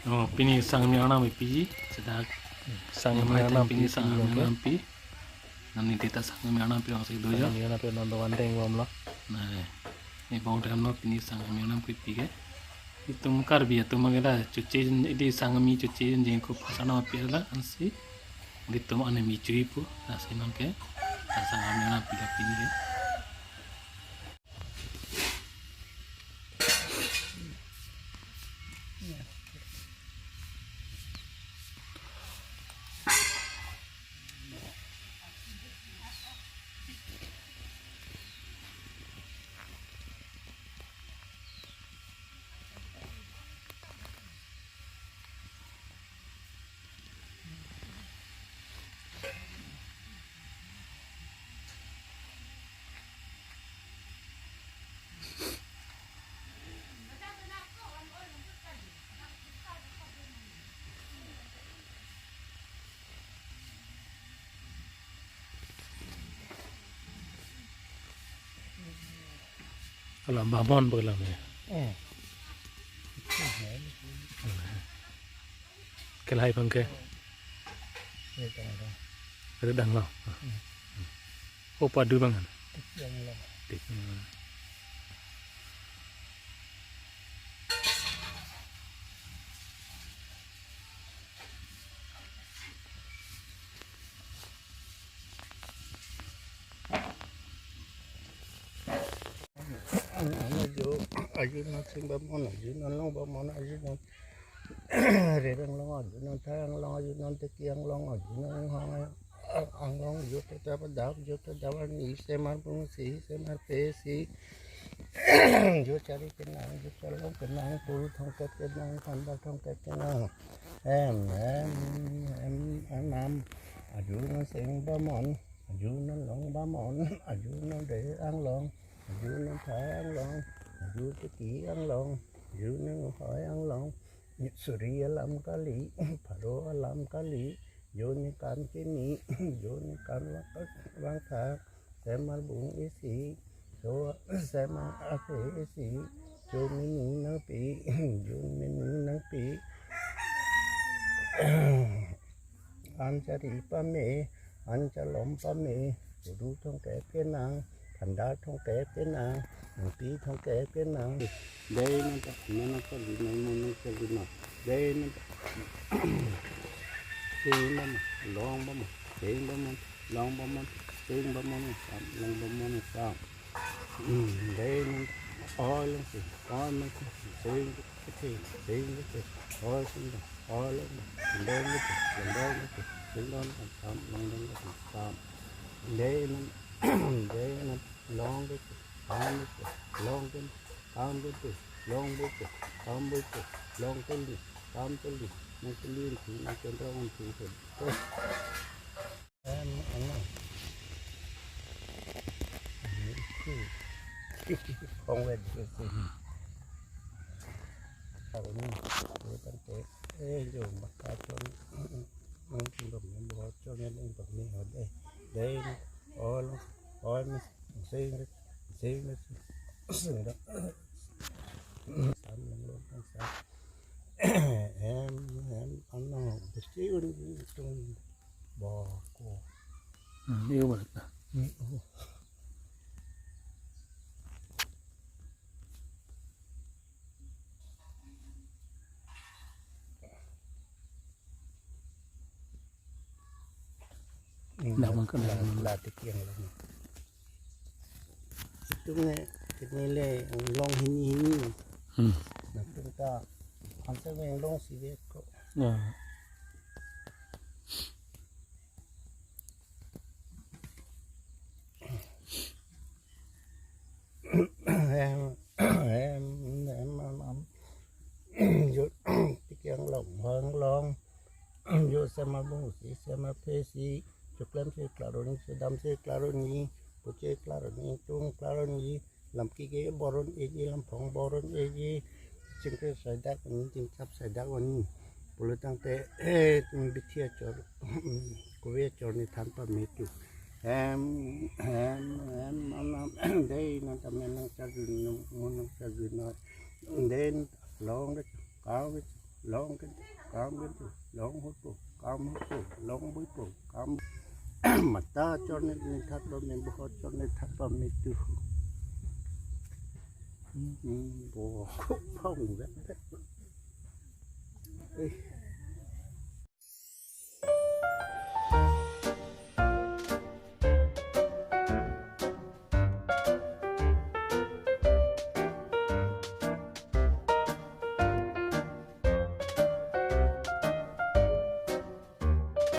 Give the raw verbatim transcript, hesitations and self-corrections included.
Oh, pini sang mi arnam pi, sedak. Sang mi arnam pi, pini sang mi arnam pi. Nani deta sang mi arnam pi, langsung doja. Sang mi arnam pi, non doan deng bom lo. Nah, ini bong dam lo, pini sang mi arnam pi pi ke. Itum Karbi atum agada chuche, ini sang mi chuche jengkok pasana pi la ansi. Itum ane mi chui pu, ansi non ke. Sang mi arnam pi la pini ke. Alam bamon bagalam ya. Eh. Kelai bangke. Ini tengah dong. Ada dang lo. Hmm. Oh, padu bang kan? Tik yang lo. Tik. Hmm. Anu, anu, aju, aju non sing bamon, aju non long bamon, aju non rereng long, aju non thang long, aju non teki anglong, aju non hang anglong, aju teta padak, aju teta warni, semar bung si, semar pe si, aju chari kenang, aju cholong kenang, pul thongket kenang, panda thongket kenang. Em, em, em, em, em. Aju non sing bamon, aju non long bamon, aju non de anglong, aju non thang long, aju teki anglong, aju non hoi anglong. Suri alam kali, pharo alam kali, jo ne kan kini, jo ne kan vang, vang tha, semar bung isi, jo semar ape isi, jo mini nangpi, jo mini nangpi. An chari pame, an cholong pame, pul thongket kenang, panda thongket kenang, nangpi thongket kenang. Dei nang ta, nang nang chari nang, mon nang chari nang. Dei nang ta. Sing bamon, long bamon, sing bamon, long bamon, sing bamon, sam, long bamon, sam. Hmm, dei nang ta, oi long si, oi long si, sing si, sing si, oi sing si, oi long si, long dong si, long dong si, sing dong si, sam, long dong si, sam. Dei nang, dei nang, long si, kam si, long si, kam si, long si, kam si, long si, long si, kam si, nang si, nang si, nang si, nang si. Em, ano? Khong wet si. Ako ni, ko tangte, eh, jo, maka chon, nang chon dom ni, bo chon ni, nang dom ni, ho, dei, dei, oi, oi, mi, sing, sing, sing, dong. Sam, nang, nang, nang, sam. Em, em, ano, besi un, tung, bako. Hmm, iyo balik na. Hmm, oh. Dak bang kan la, dak bang. La tik yang lang. Itum ne, kini le, long hini hini. Hmm. Nangtum ta, ansa me long si vek ko. Ya. Em, em, em, em, em. Jo, tik yang long, hoi anglong. Jo semar bung si, semar pe si, jo klem si klaro ni, jo dam si klaro ni, pu si klaro ni, tung klaro ni, lam kike bor un-eji, lam phong bor un-eji, chingkre saidak un-eji, chingchap saidak un-eji. Pulo tangte, eh, bithi achor, kove achor ne than pame tu. Em, em, em, am, am, dei nang ta, men nang charju, nang, mon nang charju na. Dei long ke, kang ke, Long ke, kam ke tu, long ho tu, kam ho tu, long bui tu, kam. Mata chor ne, ne that lo, ne bohot chor ne that lo, ne tu. Hmm, bo, kok phong vet vet. Eh,